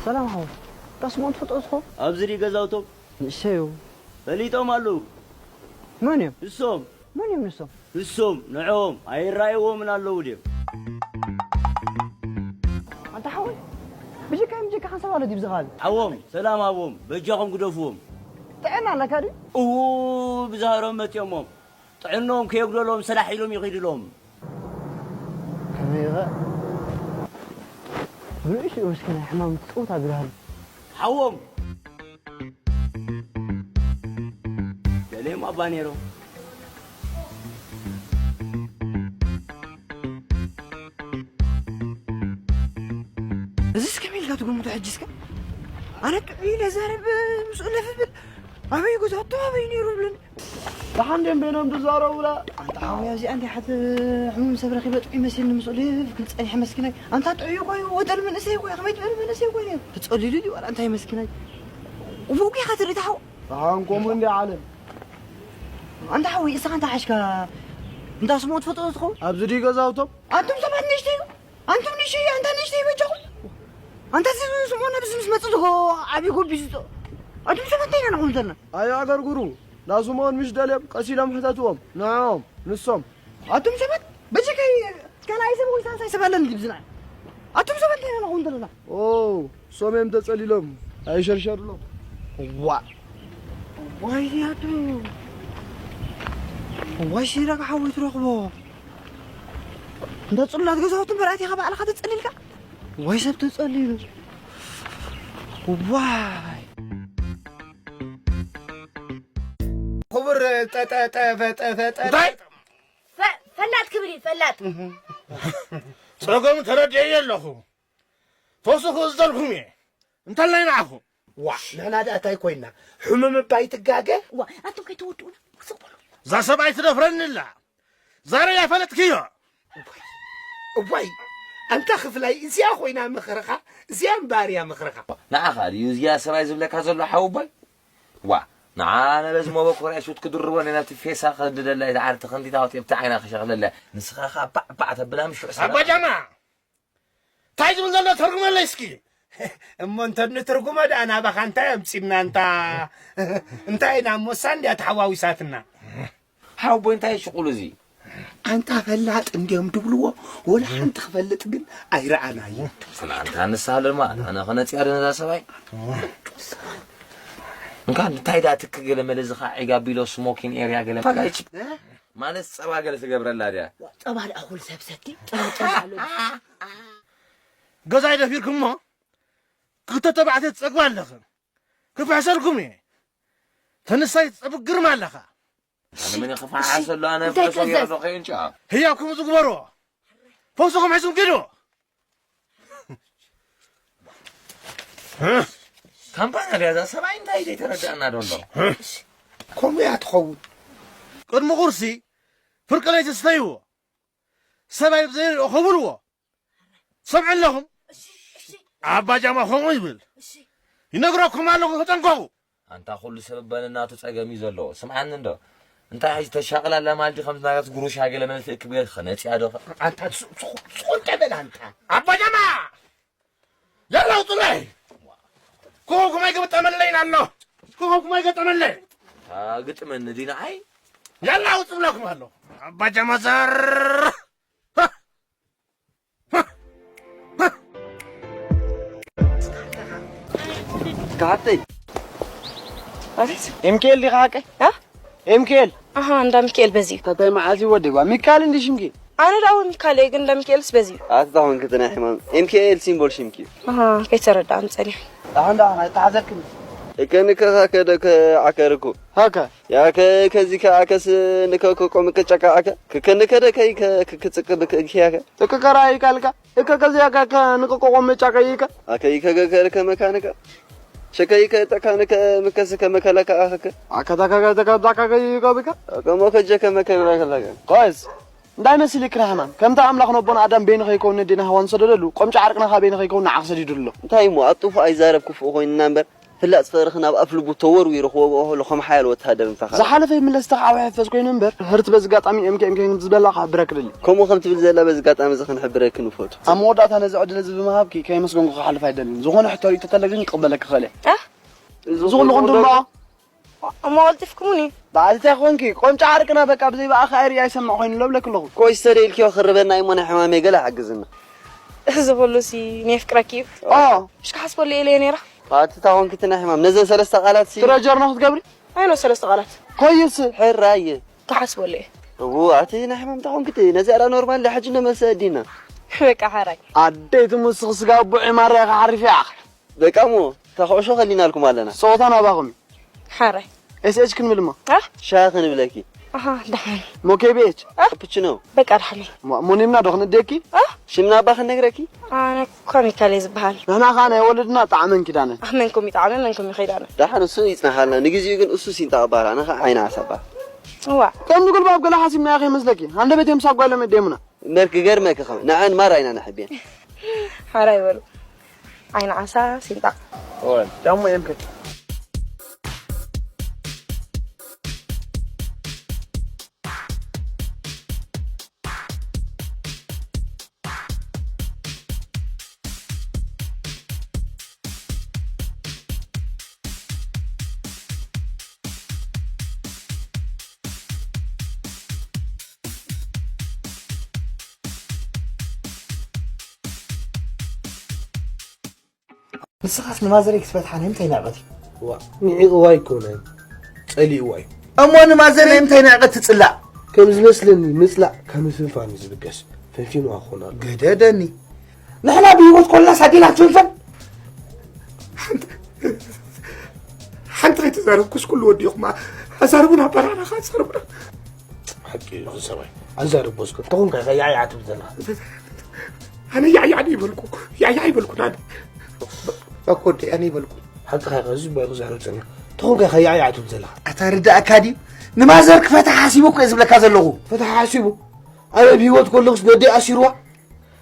ሰላም ሓወይ። ዳስሞን ትፈልጦ እስኹ? ኣብዚ ድዩ ገዛውቶም? ንእሰዩ። ፈሊጦም ኣለዉ። መን እዮም? ንሶም። መን እዮም ንሶም? ንሶም፣ ንዕኦም ኣይረኣይዎምን ኣለዉ ድዮም? ኣንታ ሓወይ፣ ብጀካይ ብጀካ ሓንሳብ ኣሎ ድዩ ብዚ ከባቢ? ሓዎም፣ ሰላም ሃቦም፣ በጃኹም ግደፍዎም። ጥዕና ኣለካ ድዩ? እዉ፣ ብዛህሮም መትዮሞም። ጥዕኖም ከየጉደሎም ሰላሕ ኢሎም ይኺድሎም። ከመይ ኸ? ብንእሽኡ ምስኪናይ ሕማም ትጽውታ ብርሃን። ሓዎም! ገሌም ኣባ ነይሮም። እዚስ ከመይ ኢልካ ትግምቶ ሕጂ እስከ? ኣነ ጥዑይ ኢለ ዛረብ ምስኡ ለፍ ብል ኣበይ ገዛቶ ኣበይ ነይሩ ብለኒ። ደሓን ድዮም በይኖም ዝዛረቡላ? ኣንታ ሓወይ ኣብዚኣ እንዲያ ሓት ሕሙም ሰብ ረኺበ ጥዑይ መሲልኒ ምስኡ ልፍ ክብል ጸኒሐ መስኪናይ። ኣንታ ጥዑይ እኮ እዩ፣ ወጠል መንእሰይ እኮ እዩ፣ ከመይ ትበል መንእሰይ እኮ እዩ። ተጸሊሉ ድዩ ዋላ እንታይ መስኪናይ? እሞ እኮ ኢኻ ትርኢ ተሓው። ደሓን ከምኡ እንዲ ዓለም። ኣንታ ሓወይ እስኻ እንታይ ሓሽካ? እንዳ ስምኦን ትፈልጦ ዶ ትኸውን? ኣብዚ ድዩ ገዛውቶም? ኣንቱም ሰባት ንእሽተይ እዩ። ኣንቱም ንእሽተይ እዩ፣ ኣንታ ንእሽተይ በጃኹም። ኣንታ እዚ ስምኦን ኣብዚ ምስ መጽእ ዝጎ ዓብዪ ጎቢዝ ይዞ። ኣንቱም ሰባት እንታይ ኢና ንኸውን ዘለና? ኣይ ኣገርግሩ። ዳስሞን ምሽ ደልዮም ቀስ ኢሎም ሕተትዎም። ንዕኦም፣ ንሶም። ኣቱም ሰባት፣ በጀካይ ካልኣይ ሰብ ወይ ሳልሳይ ሰብ ኣለኒ ድብዝና። ኣቱም ሰባት እንታይ ኢና ንኸውን ዘለና? ኦ፣ ሶም እዮም ተጸሊሎም። ኣይሸርሸርሎም። ዋ። ዋይ ኣቱ። ዋይ ሲራክ ሓወይ ትረኽቦ። እንተ ጽላት ገዛውቲ እምበር ኣቲኻ ባዕልኻ ተጸሊልካ? ዋይ ሰብ ተጸሊሉ። ዋይ። ክቡር ጠጠጠፈጠፈጠ እንታይ? ፈ-፣ ፈላጥ ክብል እዩ፣ ፈላጥ። ጸገሙ ተረዲኤ ኣለኹ። ፈውሲ ክእዝዘልኩም እየ። እንተላይ ንዓኹም። ዋ፣ ንሕና ደኣ እንታይ ኮይና? ሕሙም እባ ኣይትጋገ? ዋ፣ ኣቱም ከይተወድኡና፣ ክስቕ በሉ። እዛ ሰብኣይ ትደፍረኒ ኣላ። ዛሬ ያፈለጥክዮ። እዋይ፣ እዋይ፣ ኣንታ ክፍላይ፣ እዚኣ ኮይና ምኽርኻ፣ እዚኣ እምበኣር እያ ምኽርኻ። ንዓኻ ድዩ እዚኣ ሰብኣይ ዝብለካ ዘሎ ሓወቦይ? ዋ፣ ንዓ ነበዚ መበኮርያ ሹት ክድርቦ ነናብቲ ፌሳ ክድደላ፣ እታ ዓርኪ ክንዲታወት ኣብቲ ዓይና ክሸኽለላ። ንስኻ ኸኣ ባዕ ባዕ ተብላ ምሽ ኣባ ጃማ! እንታይ ዝብል ዘሎ ተርጉመለይ እስኪ። እሞ እንተ ንትርጉሞ ደኣ ናባኻ እንታይ ኣምጺእና እንታ? እንታይ ኢና እሞ እሳ እንድያ ተሓዋዊሳትና። ሓወቦይ እንታይ ሽቑሉ እዚ? ኣንታ ፈላጥ እንድዮም ድብልዎ ወላ ሓንቲ ክፈልጥ ግን ኣይረኣናዮ። ኣንታ ንስሃለማ ኣነ ኸነጽያ ዶ ነዛ ሰብኣይ? እንካ እንታይ ደኣ ትክ ገለ መለ ዝኻ ዒጋ ቢሎ ስሞኪን ኤርያ ገለ ፋጋይች እ? ማለት ጸባ ገለ ትገብረላ ድያ? ጸባ ደኣ ኩሉ ሰብ ሰቲ ጸባ ጸባ ኣሎ። ገዛይ ደፊርኩሞ ክልተ ተባዕትዮ ትጸግባ ኣለኽን። ክፍሕሰልኩም እየ። ተንሳይ ትጸብቅ ግርማ ኣለኻ። ኣነ ምን ክፍሓሰሉ ኣነ እንታይ ፍሕሶ ገይረ ትእዘዝ? ዶ ከይንጫ? ህያብኩም ዝግበሮ። ፈውስኹም ሒዝኩም ኪዱ። ካምፓኒ ድያ እዛ ሰብኣይ እንታይ ዘይተረዳእና ዶ ኣሎ? ከምኡ እያ ትኸውን። ቅድሚ ቁርሲ ፍርቂ ለይቲ ስተይዎ። ሰብኣይ ብዘይሪኦ ከብልዎ። ትሰምዑ ኣለኹም? ኣባ ጃማ ከምኡ ይብል። ይነግረኩም ኣለኹ፣ ተጠንቀቑ። ኣንታ ኩሉ ሰብ በነናቱ ጸገም እዩ ዘለዎ። ስምዓኒ እንዶ። እንታይ ሕጂ ተሻቕል ኣላ ማለት ድዩ? ከምቲ ናታት ጉሩሻ ገለ መለ ትእክብ ገለ ክነጽያ ዶ? ኣንታ ሱ-፣ ሱ-፣ ሱቕ እንተ በል ኣንታ። ኣባ ጃማ! የላ ውጡለይ! ኮኾብኩም ኣይገጠመለይን ኣሎ። ኮኾብኩም ኣይገጠመለይ። ኣግጥመኒ ድዩ ንዓይ? የላ ውጡ ብለኩም ኣሎ። ኣባ ጃማ ዘር! ካሓተይ። ኣቤት። ኤምኬል ዲኻ ሓቀይ? እ? ኤምኬል። ኣሃ፣ እንዳ ሚካኤል በዚ እዩ። እንታይ መዓዝ ይወደባ? ሚካል እንዲ ሽምኪ? ኣነ ደኣ እውን ሚካል እየ፣ ግን እንዳ ሚካኤልስ በዚ እዩ። ኣቲ ታኹን ክትነ ሕማም። ኤምኬል ሲምቦል ሽምኪ እዩ። ኣሃ፣ ከይተረዳእኒ ጸኒሐ። ኣሁን ደኣ ኣይተሓዘልክን። እከ ንከኻ ከደ ከ ዓከርኩ። ሃካ። ያከ ከዚ ከ ኣከስ ንከ ከቆም ከጨቃ ኣከ። ከከ ንከደ ከይ ከ ክጽቅ ብክ ያከ። እከ ከራይ ካልካ። እከ ከዚ ያከ ከ ንከ ቆቆም ጫቀ ይከ። ኣከ ይከ ገከር ከመካንከ። ሸከይ ከ ጠካንከ ምከስ ከመከለካ ኣከ። ኣከ ታካ ከ ተካ ታካ ከ ይከ ብከ። ከሞ ከጀ ከመከ ብራከለከ። ቆይስ። እንታይ መሲልክ ራህማን? ከምቲ ኣምላኽ ነቦና ኣዳም በይኑ ከይከውን ነዴና ሃዋን ዝሰደደሉ፣ ቆምጫ ዓርቅና ከኣ በይኑ ከይከውን ንዓኽ ሰዲዱሉ ኣሎ። እንታይ እሞ፣ ኣብ ጥፉእ ኣይዛረብ ክፉእ ኮይንና እምበር፣ ፍላጽ ፍቕርኺ ናብ ኣፍ ልቡ ተወርዊሩ ክወግኦ ከሎ ከም ሓያል ወተሃደር ምሳኻ። ዝሓለፈ ይምለስ ተኻዕዊ ሕፈዝ ኮይኑ እምበር፣ ህርት በዚ ኣጋጣሚ ኤምኬ ኤምኬ ከም ዝበላ ክሕብረኪ ደሊ። ከምኡ ከም ትብል ዘላ በዚ ኣጋጣሚ እዚ ክንሕብረኪ ንፈቱ። ኣብ መወዳእታ ነዚ ዕድል እዚ ብምሃብኪ ከየመስገንኩ ክሓልፍ ኣይደልን። ዝኾነ ሕቶ ርእይቶ ተለ ግን ክቕበለኪ ክእል እየ። እ? እዚ ኩሉ ክንድምሮ? እሞ ቀልጢፍኩምኒ። በዓል እንታይ ኮንኪ? ቆምጫ ዓርቅና በቃ ብዘይ ብኣኻ ኣይርኢ ኣይሰምዕ ኮይኑ ለብለክ ኣለኹ። ቆይ ዝተደኢልክዮ ክርበና እሞ ናይ ሕማመይ ገለ ሓግዝና። እዚ ኩሉሲ ናይ ፍቅረኪ እዩ። ኦ። እሽ ክሓስበሉ ኢለ እየ ነይራ። ኣቲ እታ ኮንኪ እቲ ናይ ሕማም ነዘን ሰለስተ ቃላት ሲ ትረጀር ነው ክትገብሪ? ኣይ ነው ሰለስተ ቃላት። ኮይስ? ሕራየ። ክሓስበሉ እየ። እዎ ኣቲ ናይ ሕማም እታ ኮንኪ እቲ ነዚኣ ዳ ኖርማል ዳ ሕጂ እንዶ መልሲ ኣዲና። በቃ ሓራይ። ኣደይ ትምስኽ ስጋ ቡዒ ማርያ ክሓርፍ እያ። በቃ እሞ እታ ኩዕሾ ከሊናልኩም ኣለና። ጸወታ ናባኹም እዩ። ሓራይ። ኤስ ኤች ክንብል እሞ። እ? ሻሂ ክንብለኪ። ኣሃ፣ ደሓን። ሞ ኬ ቢ ኤች? እ? ካፑችኖ። በቃ ደሓን። ሞ-፣ ሞኔምና ዶ ክንእደኪ? እ? ሽምና እባ ክንነግረኪ? ኣነ ኮሚካል እየ ዝበሃል። ንሕና ኸኣ ናይ ወለድና ጣዕመን ኪዳነን። ኣህ፣ መንኩም ይጣዕመ፣ መንኩም ይኸይዳነ። ደሓን እሱ ይጽናሓልና። ንግዜኡ ግን እሱ ሲንጣ እባሃል፣ ኣነ ኸኣ ዓይኒ ዓሳ እባሃል። እዋ። ከም ንጉልባብ ገለ ሓሲብናዮ ከይመስለኪ። ሃንደበት እዮም ሳጓሎም የደየሙና። እምበር ክገርመኪ ኸም ንዐን ማራ ኢና ነሕብየን። ሓራይ በሉ። ዓይኒ ዓሳ ሲንጣ። ኦይ፣ ዳሞ እዮም ከ- ንስኻስ ንማዘረይ ክትፈትሓ ናይ ምንታይ ንዕቐት እዩ? ዋ፣ ንዒቕዋ ኣይኮነን፣ ጸሊእዋ እዩ። እሞ ንማዘረይ እንታይ ንዕቐት ትጽላእ? ከም ዝመስለኒ ምጽላእ ካብ ምፍንፋን እዩ ዝብገስ። ፈንፊንዋ ክኾን ኣሎ። ገደደኒ። ንሕና ብህይወት ኮለናስ ኣዴና ክትፍንፈን? ሓንቲ፣ ሓንቲ ከይተዛረብኩስ ኩሉ ወዲኹማ። ኣዛርቡና፣ ኣባራዕና ከኣ ኣዛርቡና። ሓቂ እዩ እዚ ሰብኣይ። ኣዛርቦ እስከ። ተኾንካ ኢኻ ያዕያዕ ትብል ዘለኻ። ኣነ ያዕያዕ ድዩ ይበልኩ? ያዕያዕ ይበልኩን ኣነ። እኮ ወዲ ኣነ ይበልኩ። ሓቅኻ ኢኻ፣ እዚ እባ ክዛረብ ጸኒሑ። ተኾንካ ኢኻ ያዕያዕ ትብል ዘለኻ። ኣታ ርዳእካ ድዩ? ንማዘር ክፈትሓ ሓሲቡ እኮ እየ ዝብለካ ዘለኹ። ፈትሓ ሓሲቡ? ኣነ ብህይወት ከለኹስ ነደይ ኣሲርዋ?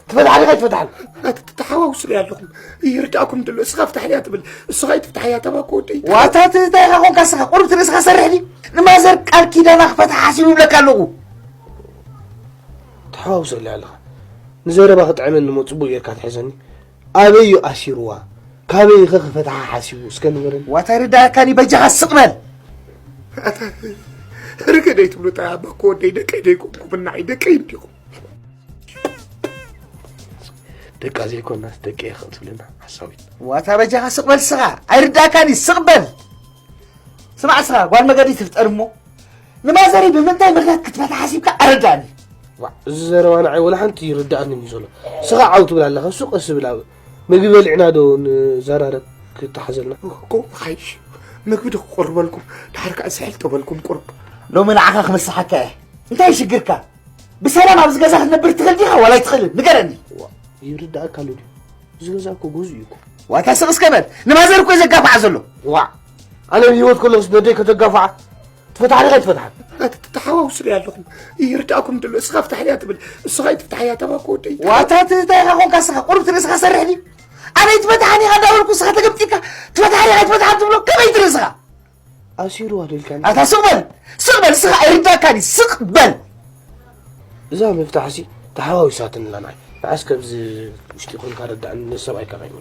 ትፈትሓ ዲኻ ኣይትፈትሓን? ኣቲ ተሓዋውስሉ ኣለኹም። ይርዳእኩም ድሎ፣ እስኻ ፍታሕልያ ትብል። እስኻ ኣይትፍታሕያ ተባኮ ወደይ። ዋታ እቲ እንታይ ኢኻ ኮንካ እስኻ? ቁሩብ እቲ ርእስኻ ሰርሕ ድዩ? ንማዘር ቃል ኪዳና ክፈትሓ ሓሲቡ ይብለካ ኣለኹ። ተሓዋውሰሉ ኣለኻ። ንዘረባ ክጥዕመኒ እሞ ጽቡቕ ጌርካ ትሕዘኒ። ኣበይ እዩ ኣሲርዋ? ካበይ ኸ ክፈትሓ ሓሲቡ? እስከ ንገረኒ። ዋታ ይርዳእካኒ፣ በጃኻ ስቕ በል። ኣታ ርግእ ደይትብሉ ጣ ኣባኮ ወደይ፣ ደቀይ ደይኮንኩም፣ እናዓይ ደቀይ እንዲኹም። ደቃ ዘይኮናስ ደቂ ኢኻ ክትብለና ሓሳዊት። ዋታ በጃኻ ስቕ በል ስኻ። ኣይርዳእካን እዩ፣ ስቕ በል። ስማዕ ስኻ፣ ጓል መገዲ ትፍጠር እሞ ንማዘረይ ብምንታይ ምኽንያት ክትፈታ ሓሲብካ ኣረዳእኒ። ዋ፣ እዚ ዘረባ ንዓይ ወላ ሓንቲ ይርዳእኒ እዩ ዘሎ። ስኻ ዓው ትብል ኣለኻ፣ እሱ ቀስ ብል ኣብ ምግቢ በሊዕና ዶ ንዘራረብ ክተሓዘልና? እኮ ሓይሽ ምግቢ ዶ ክቆርበልኩም፣ ድሓር ከኣ ስሕል ተበልኩም ቁርብ። ሎሚ ንዓኻ ክምስሓካ እየ። እንታይ ሽግርካ? ብሰላም ኣብዚ ገዛ ክትነብር ትኽእል ዲኻ ዋላ ኣይትኽእልን? ንገረኒ። ዋ፣ ይርዳእካ ኣሎ ድዩ? እዚ ገዛ እኮ ገዝኡ እዩ እኮ። ዋታ ስቕ እስከ በል። ንማዘር እኮ እዩ ዘጋፍዓ ዘሎ። ዋ፣ ኣነ ብህይወት ከለኹስ ነደይ ከተጋፍዓ ትፈትሓ ዲኻ ኣይትፈትሓን? ኣቲ ተሓዋውስሉ ኣለኹም። ይርዳእኩም ድሎ፣ እስኻ ፍታሕልያ ትብል፣ እስኻ ኣይትፍታሕያ ተባኮ ወደይ። ዋታ እቲ እንታይ ኢኻ ኮንካ እስኻ? ቁሩብ እቲ ርእስኻ ሰርሕ ድዩ? ኣነ ኣይትፈትሓን ኢኻ እንዳበልኩ እስኻ ተገምጢልካ ትፈትሓ ዲኻ ኣይትፈትሓን ትብሎ ከመይ እቲ ርእስኻ? ኣሲርዋ ዶ ኢልካኒ? ኣታ ስቕ በል፣ ስቕ በል፣ እስኻ ኣይርዳእካን እዩ፣ ስቕ በል። እዛ ምፍታሕሲ ተሓዋዊሳትኒ ኣላ ንዓይ። ንዓስ ከምዚ ውሽጢ ኮንካ ረዳእኒ፣ ነዚ ሰብኣይካ ከይኑ።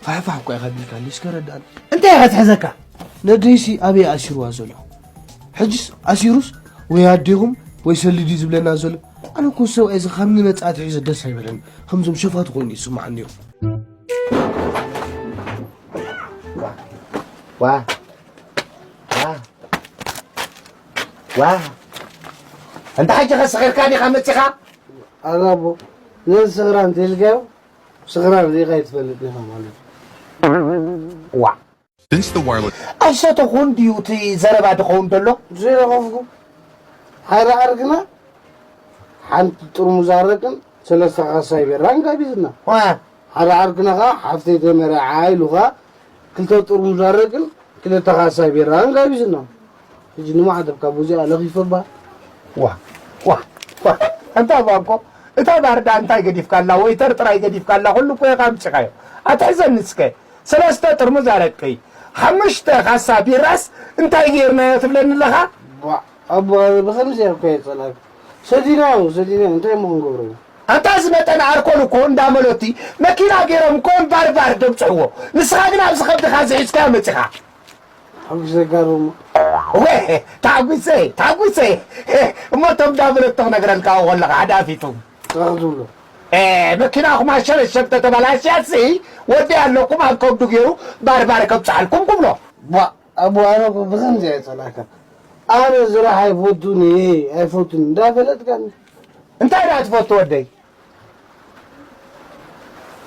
ፋሕፋሕ እኳ ኢኻ ቢልካኒ፣ እስከ ረዳእኒ። እንታይ ኢኻ ትሕዘካ? ነደይሲ ኣበይ ኣሲርዋ ዘሎ? ሕጅስ ኣሲሩስ ወይ ኣዴኹም ወይ ሰሊዲ ዝብለና ዘሎ? ኣነ እኮ ሰብኣይ እዚ ካብ ንመጻ ኣትሒዘ ደስ ኣይበለኒ። ከምዞም ሸፋቱ ኮይኑ ይስማዓኒ ነይሩ። ዋ፣ ዋ፣ ዋ፣ ዋ። እንተ ሕጂ ኸ ስኺርካ ዲኻ መጺኻ? ኣላቦ፣ ነዚ ስኽራን እንተ ኢልካዮ፣ ስኽራን ርኢኻ ኣይትፈልጥ ኢኻ ማለት እዩ። ዋ። Since the wireless ኣይሰተኹን ድዩ እቲ ዘረባ ድኸውን ዘሎ? ዘይረኸብኩ። ሓደ ዓርክና ሓንቲ ጥርሙዝ ኣረቅን ሰለስተ ካሳይ ቢራን ጋቢዝና። ዋ። ሓደ ዓርክና ኸዓ ሓፍተይ ተመርዓ ኢሉ ኸዓ ክልተ ጥርሙዝ ኣረቅን ክልተ ካሳይ ቢራን ጋቢዝና። ሕጂ ንማዕተብካ ብዙኣ ለኺፈባ። ዋ፣ ዋ። ኳ፣ ኣንታ ባንኮ፣ እታ ባር ደኣ እንታይ ገዲፍካላ? ወይተር ጥራይ ገዲፍካላ፣ ኩሉ እኮ ኢኻ ኣምጺኻዮ። ኣትሕዘኒ እስከ። ሰለስተ ጥርሙዝ ኣረቂ፣ ሓሙሽተ ካሳ ቢራስ እንታይ ጌርናዮ ትብለኒ ኣለኻ? ቧዕ፣ ኣቦ፣ ኣነ ብኸምዚ እኮ እየ ጸላእካ። ሰዲናዮ፣ ሰዲናዮ፣ እንታይ እሞ ክንገብሮ ኢና? ኣንታ እዚ መጠን ኣርኮል እኮ እንዳ መሎቲ መኪና ገይሮም እኮ እዮም ባርባር ደብጽሕዎ። ንስኻ ግን ኣብዚ ከብድኻ ዝሒዝካዮ መጺኻ። ሓጒሰካ ዶ እሞ? ወ፣ ታጒሰ፣ ታጒሰ። እሞ እቶም እንዳ መሎቲ ክነግረልካ ከለኻ ሓደ ኣፊቱ። እንታይ ክትብሎ? ኤ፣ መኪናኹም ኣሸበሸብ ተተበላሽያሲ፣ ወዲ ኣለኩም ኣብ ከብዱ ገይሩ ባርባር ከብጽሓልኩም ክብሎ። ቧዕ፣ ኣቦ፣ ኣነ እኮ ብኸምዚ እየ ጸላእካ። ኣነ ዝራሕ ኣይፈቱን እየ፣ ኣይፈቱን እንዳፈለጥካኒ። እንታይ ደኣ ትፈቱ ወደይ?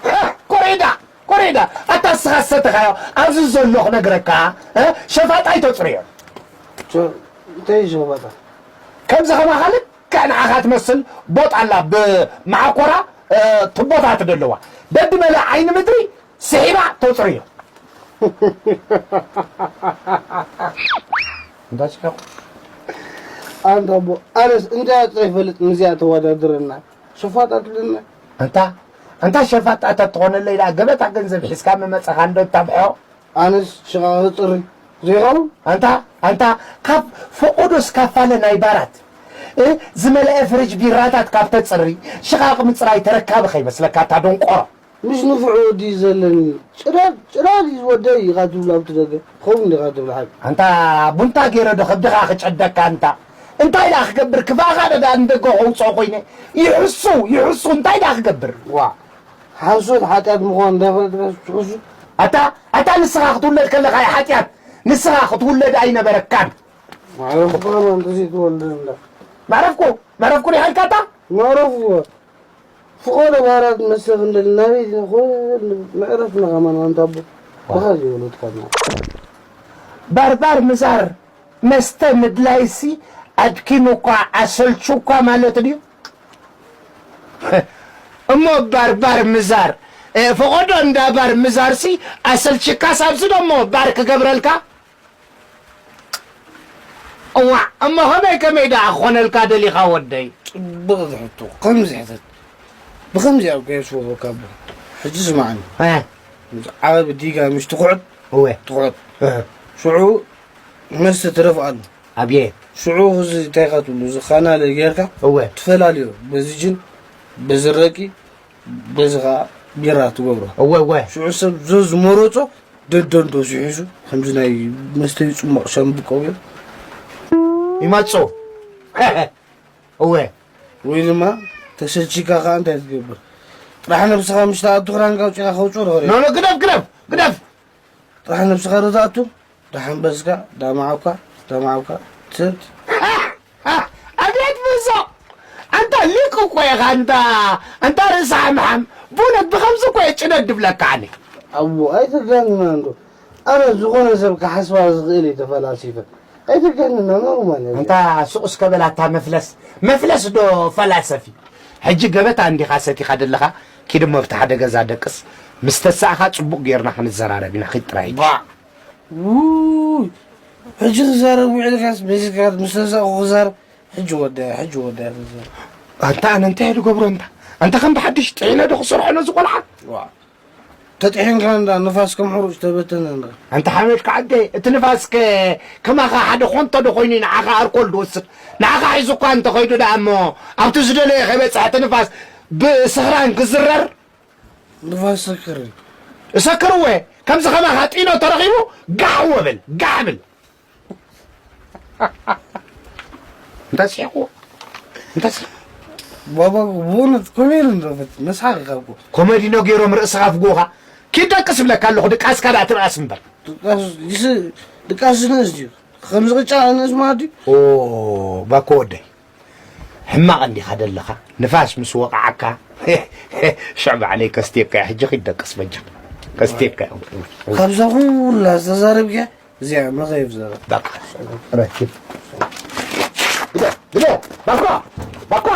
ሃ፣ ኮሪዳ፣ ኮሪዳ። ኣታ እስኻ ዝሰተኻዮ ኣብዚ ዘሎ ክነግረካ፣ እ? ሸፋጣይ ተጽርዮ። ሸ-፣ እንታይ ሸፋጣ? ከምዚ ከማኻ ልክዕ ንዓኻ ትመስል ቦጥ ኣላ ብመዓኮራ፣ እ፣ ቱቦታት ደለዋ። ደድመለ ዓይኒ ምድሪ ስሒባ ተውፅርዮ። እንታይ ስሒቑ? ኣንታ ኣቦ፣ ኣነስ እንታይ ኣጥረ ይፈልጥ፣ ምስዚኣ ተወዳድረና። ሸፋጣ ትብለና? ኣንታ፣ ኣንታ ሸፋጣ ተትኾነለይ ደኣ ገበታ ገንዘብ ሒዝካ ምመጸኻ እንዶ እታብሖ። ኣነስ ሽቓቕ ጽሪ ዘይኸውን? ኣንታ፣ ኣንታ፣ ካብ ፈቖዶ እስካብ ፋለ ናይ ባራት፣ እ፣ ዝመልአ ፍሪጅ ቢራታት ካብ ተጽሪ፣ ሽቓቕ ምጽራይ ተረካቢ ከይመስለካ፣ ኣታ ደንቆሮ። ምስ ንፉዕ ወዲ እዩ ዘለኒ። ጭዳድ፣ ጭዳድ እዩ ዝወደይ ኢኻ ትብል ኣብቲ ደገ። ኸውን ዲኻ ትብል ሓቂ? ኣንታ ቡንታ ገይረ ዶ ከብድኻ ክጨደካ ኣንታ? እንታይ ደኣ ክገብር? ክፋእኻ ዶ ደኣ ንደገ ከውፅኦ ኮይነ? ይሕሱ፣ ይሕሱ፣ እንታይ ደኣ ክገብር? ዋእ፣ ሓሶት ሓጢኣት ምዃኑ እንዳፈለጥካስ ትሕሱ? ኣታ፣ ኣታ ንስኻ ክትውለድ ከለኻ እዩ ሓጢኣት። ንስኻ ክትውለድ ኣይነበረካን። መዕረፍኩ ከማን ተዘይትወልድ እንዳ። መዕረፍኩ፣ መዕረፍኩ ዲኻ ኢልካ ኣታ? መዕረፍኩ። ፍቖዶ ባራት መስተ ክንደሊ ናበይ ዲና? ኮ-፣ መዕረፍና ከማን ኣንታ ኣቦ። ዋእ። ብኻ ዘይወለድካና። ባርባር ምዛር መስተ ምድላይሲ ኣድኪሙ እኳ ኣሰልቹ እኳ ማለት ድዩ? እሞ ባርባር ምዛር፣ እ፣ ፈቖዶ እንዳ ባር ምዛርሲ ኣሰልችካስ ኣብዚ ደሞ ባር ክገብረልካ? እዋእ፣ እሞ ከመይ ከመይ ደኣ ክኾነልካ ደሊኻ ወደይ? ጽቡቕ ሕቶ፣ ከምዚ ሕተት። ብኸምዚ ኣብ ከየስወፈካ ኣቦ። ሕጂ ስማዕኒ። እ። ምስ ዓቢ ዲጋ ምሽ ትኹዕት፣ እወ። ትኹዕት። እ። ሽዑ መስተ ትደፍኣሉ። ኣብየ። ሽዑ እዚ እንታይ ኢኻ ትብሉ፣ እዚ ካናለ ጌርካ እወ። ትፈላልዮ። በዚ ጅን፣ በዚ ረቂ፣ በዚ ኸዓ ቢራ ትገብሮ። እወ፣ እወ። ሽዑ ሰብ ዘዝመረጾ ደደንዶ ሲሒሱ፣ ከምዚ ናይ መስተዪ ጽሟቕ ሻምብቆ ጌሩ ይመጹ። እወ። ወይ ድማ ተሰልቺካ ኸዓ እንታይ ትገብር? ጥራሕ ነብስኻ ምስ ተኣቱ ክዳንካ ኣውጺእካ ከውጽኦ ትኽእል። ኖ፣ ኖ፣ ግደፍ፣ ግደፍ፣ ግደፍ። ጥራሕ ነብስኻ ዶ ትኣቱ? ደሓን በስካ፣ ዳማዓብካ፣ ዳማዓብካ፣ ትሰብት። ኣቤት ብዞ! ኣንታ ሊቅ እኮ ኢኻ፣ ኣንታ፣ ኣንታ ርእሲ ሓምሓም። ብእውነት ብኸምዚ እኮ እየ ጭደድ ድብለካ ኣነ። ኣቦ፣ ኣይተጋንና እንዶ። ኣነ ዝኾነ ሰብ ክሓስባ ዝኽእል እየ ተፈላሲፈ። ኣይተጋንና፣ ኖርማል እየ። ኣንታ ሱቕ እስከ በል ኣታ መፍለስ። መፍለስ ዶ ፈላሰፊ? ሕጂ ገበታ እንዲኻ ሰቲኻ ደለኻ? ኪድ እሞ ኣብቲ ሓደ ገዛ ደቅስ። ምስ ተሳእኻ ጽቡቕ ጌርና ክንዘራረብ ኢና፣ ኪድ ጥራይ። ባ! ውይ! ሕጂ ክዛረብ ውዒልካስ፣ በዚሕካ ምስ ተሳእኹ ክዛረብ፣ ሕጂ ወዳያ፣ ሕጂ ወዳያ ክዛረብ። ኣንታ ኣነ እንታይ እየ ዝገብሮ እንታ? ኣንታ ከም ብሓድሽ ጥዒነ ዶ ክሰርሖ ነዚ ቆልዓ? ዋ! ተጥሒንካ እንዳ ንፋስ ከም ሕሩጭ ተበተነ እንዳ። ኣንታ ሓመድካ ዓደይ፣ እቲ ንፋስከ ከማኻ ሓደ ኾንቶ ዶ ኮይኑ ንዓኻ ኣርኮል ዝወስድ? ንዓኻ ሒዙኳ እንተኸይዱ ደኣ እሞ ኣብቲ ዝደለዮ ከይበጽሐ እቲ ንፋስ ብስኽራን ክዝረር? ንፋስ ሰክር እዩ። እሰክርዎ እየ። ከምዚ ከማኻ ጢኖ ተረኺቡ ጋሕ ወብል፣ ጋሕ ብል። እንታይ ስሒቕዎ? እንታይ ስሒቕ? ባባ፣ ብእውነት ኮሜዲ እንዶ ፈት-፣ መስሓቕ ኢኻ እኮ። ኮሜዲ ዶ ገይሮም ርእስኻ ፍጎኻ? ኪድ ደቅስ እብለካ ኣለኹ፣ ድቃስካ ደኣ ትርኣስ እምበር። ድቃስ፣ ይስ-፣ ድቃስ ዝንእስ ድዩ? ከምዚ ቅጫ ንእስ ማለት ድዩ? ኦ፣ ባኮ ወደይ። ሕማቕ እንዲኻ ደለኻ፣ ንፋስ ምስ ወቕዓካ፣ ሽዕ ባዕለይ ከስትየካ እየ፣ ሕጂ ኪድ ደቅስ በጃ። ከስትየካ እየ። ካብዛ ኩላ ዝተዛረብክያ፣ እዚኣ መኸይፍ ዘረባ። በቃ፣ ረኪብ። ግደ፣ ግደ፣ ባኳ፣ ባኳ።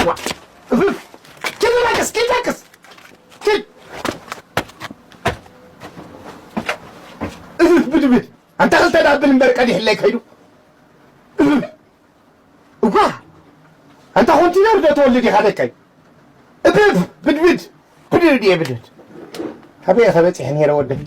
ዋ፣ እፍ፣ ኪድ ደቅስ፣ ኪድ ደቅስ፣ ኪድ። እፍ፣ ብድብድ። ኣንታ ክልተ ዳብል እምበር ቀዲሕለይ ከይዱ። እፍ። እዋ! ኣንታ ኮንቲነር ዶ ተወልድ ኢኻ ደቀይ? እብብ ብድብድ ብድብድ እየ ብድብድ። ኣበይ ኢኻ በጺሐ ነይረ ወደይ?